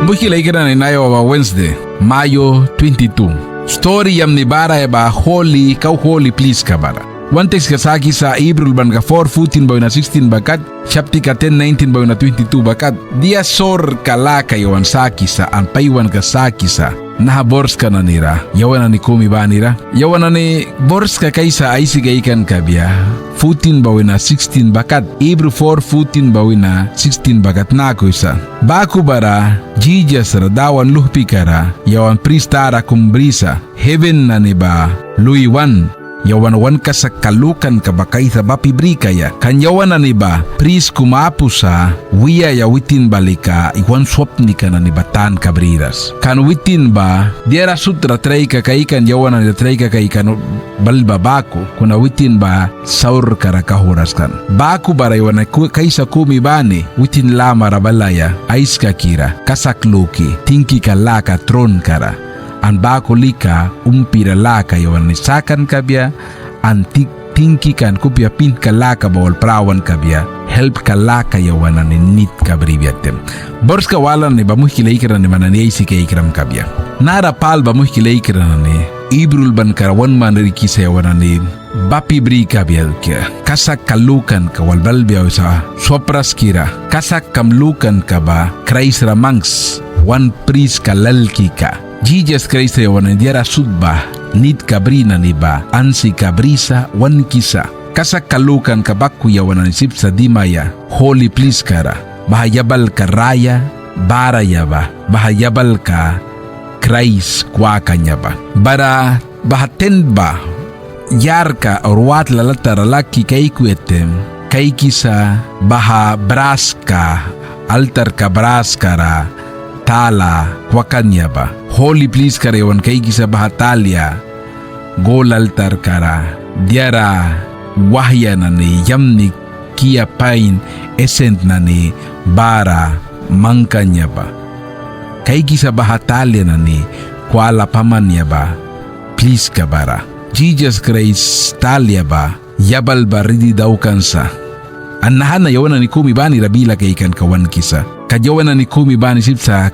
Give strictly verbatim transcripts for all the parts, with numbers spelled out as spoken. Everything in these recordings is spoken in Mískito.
Muihki laikra nani, naiwa ba Wednesday, mayo twenty-two. Sturi yamni bara ba holi, kau holi pliska bara. Wan tekska sakisa Hibru ulbanka four fourteen ba wina sixteen ba kat, chaptika ten nineteen ba wina twenty-two ba kat. Dia sorka laka yawan sakisa an paiwanka sakisa naha borska nanira, yawan nani kumi banira. Yawan nani borska kaisa aisi kaikan kabia, fourteen ba wina sixteen ba kat, Hibru four fourteen ba wina sixteen ba kat naku wisa: Baku bara Jisas ra Dawan luhpika ra yawan pris tara kum brisa, heven nani ba lui wan, yawan wan kasakka lukanka ba kaisa bapi brikaia. Kan yawan nani ba pris kum apu sa wiaia witin ba lika wan swapnika nani ba tanka briras. Kan witin ba diara sut ra traika kaikan, yawan nani ra traika kaikan bal ba baku, kuna witin ba saurka ra kauhwras kan. Baku bara yawan nani ku-, kaisa kumi bani witin lamara balaia, aiskakira, kasak luki, tingkika laka tronka ra. An baku lika umpira laka yawan nani sakan kabia, an ti-, tingkika an kupia pihnka laka ba wal prawan kabia, helpka laka yawan nani nitka bribia taim. Borska wala nani ba muihki laikra nani man nani aisi kaikram kabia. Nara Pâl ba muihki laikra nani Hibru ulbanka ra wan marikisa yawan nani bapi bri kabia dukia. Kasakka lukanka wal balbia wisa: Swapraskira, kasakkam lukanka ba Kraist ra mangks, wan priska lalkika. Jisas Kraist ra yawan nani diara sut ba nitka bri nani ba ansika brisa, wankisa. Kasakka lukanka baku yawan nani sip sa dimaia holi pliska ra, baha yabalka raya bara ya ba, baha yabalka Kraist kwakan ya ba. Bara baha tent ba yarka or watla latara laki kaikuya taim, kaikisa baha braska, altarka braska ra tala kwakan ya ba. Holi pliska ra yawan kaikisa baha talia gol altarka ra diara wahya nani yamni kia pain esent nani bara mangkan ya ba. Kaikisa baha talia nani kwala paman ya ba pliska bara. Jisas Kraist talia ba yabal ba ridi daukan sa. An naha na yawan nani kumi bani ra bila kaikanka wankisa. Kat yawan nani kumi bani sip sa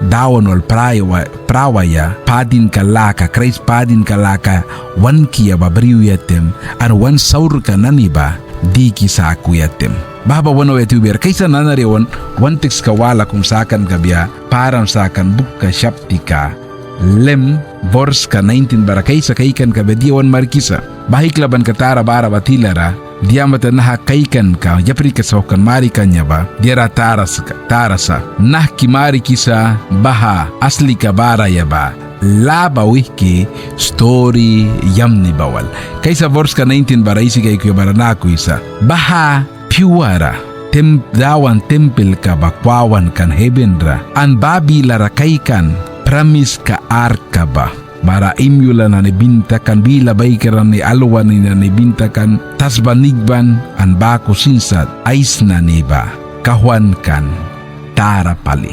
Dawan wal prawa-, prawaia, padinka laka, Kraist padinka laka wankia ba briuya taim, an wan saurka nani ba diki sakuya taim. Baha ba wan auya tiwbiara. Kaisa nanara yawan wan tekska wala kum sakan kabia, param sakan bukka chaptika lem, borska nineteen bara kaisa kaikan kabia dia wan marikisa. Baha iklabanka tara bara ba tilara, dia mata naha kaikanka yaprika sauhkan marikan ya ba diara tara sa, tara sa. Nahki marikisa baha aslika bara ya ba lâ ba wihki sturi yamni ba wal. Kaisa borska nineteen bara aisi kaikuya bara naku wisa: Baha pyuara tem-, Dawan tempelka ba kwawan kan heven ra, an ba bilara kaikan pramiska arkka ba. Bara imyula nani bin takan, bila baikra nani, alwani nani bin takan, tasba nikban, an baku sin sat ais nani ba kauhwan kan tara pali.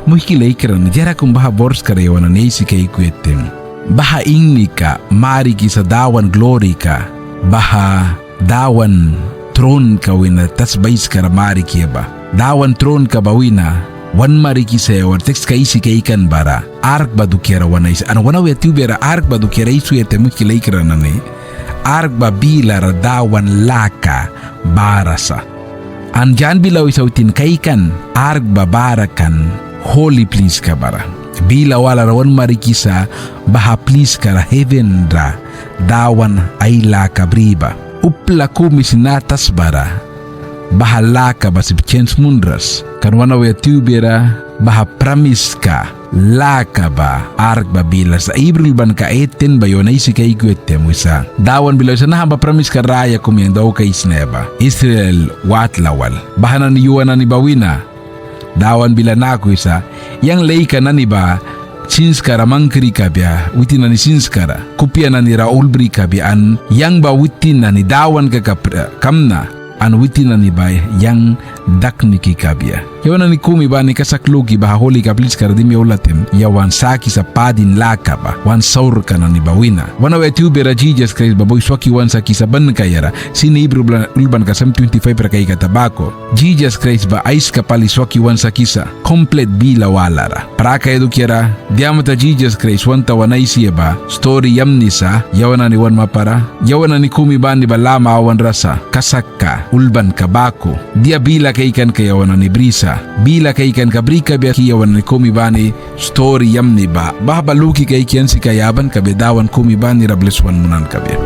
Muihki laikra nani, diara kum baha borska ra yawan nani aisi kaikuya taim, baha ingnika marikisa Dawan glorika, baha Dawan tronka wina tasba aiskara mariki ba. Dawan tronka ba wina wan marikisa yawan tekska aisi kaikan bara ark ba dukiara wan aisi. An wan auya tiwbiara ark ba dukiara aisuya taim, muihki laikra nani, ark ba bilara Dawan laka bara sa. An Jan bila wisa witin kaikan ark ba bara kan holi pliska bara. Bila walara wan marikisa baha pliska ra heven ra Dawan ai laka bri ba. Upla kumi sin naha tasbara baha laka ba sip chens munras. Kan wan auya tiwbiara baha pramiska laka ba ark ba bilara sa. Hibru ulbanka eight ten ba yawan aisi kaikuya taim wisa, Dawan bila wisa naha ba pramiska raya kum yang daukaisna ba Israel watla wal. Baha nani yua nani ba wina Dawan bila naku wisa, yang laika nani ba sinskara mangkri kabia, witin nani sinskara, kupia nani ra ulbri kabia, an yang ba witin nani Dawanka kap-, kamna, an witin nani ba yang dakniki kabia. Yawan nani kumi bani kasak luki baha holi kapliskara dimi aula taim, yawan sakisa padin laka ba wan saurka nani ba wina. Wan auya tiubiara Jisas Kraist ba bui swaki wan sakisa ban kaiara, sin Hibru ulbanka sem twenty-five ra kaikata baku. Jisas Kraist ba aiska pali swaki wan sakisa, komplit bila walara. Prakaia dukiara, dia mata Jisas Kraist wan tawan aisi ba sturi yamni sa yawan nani wan mapara, yawan nani kumi bani ba lama awanra sa, kasakka ulbanka baku. Dia bila kaikanka yawan nani brisa, bila kaikanka bri kabia ki yawan nani kumi bani sturi yamni ba. Baha ba luki kaiki ansika yaban kabia, Dawan kumi banira blis wan munan kabia.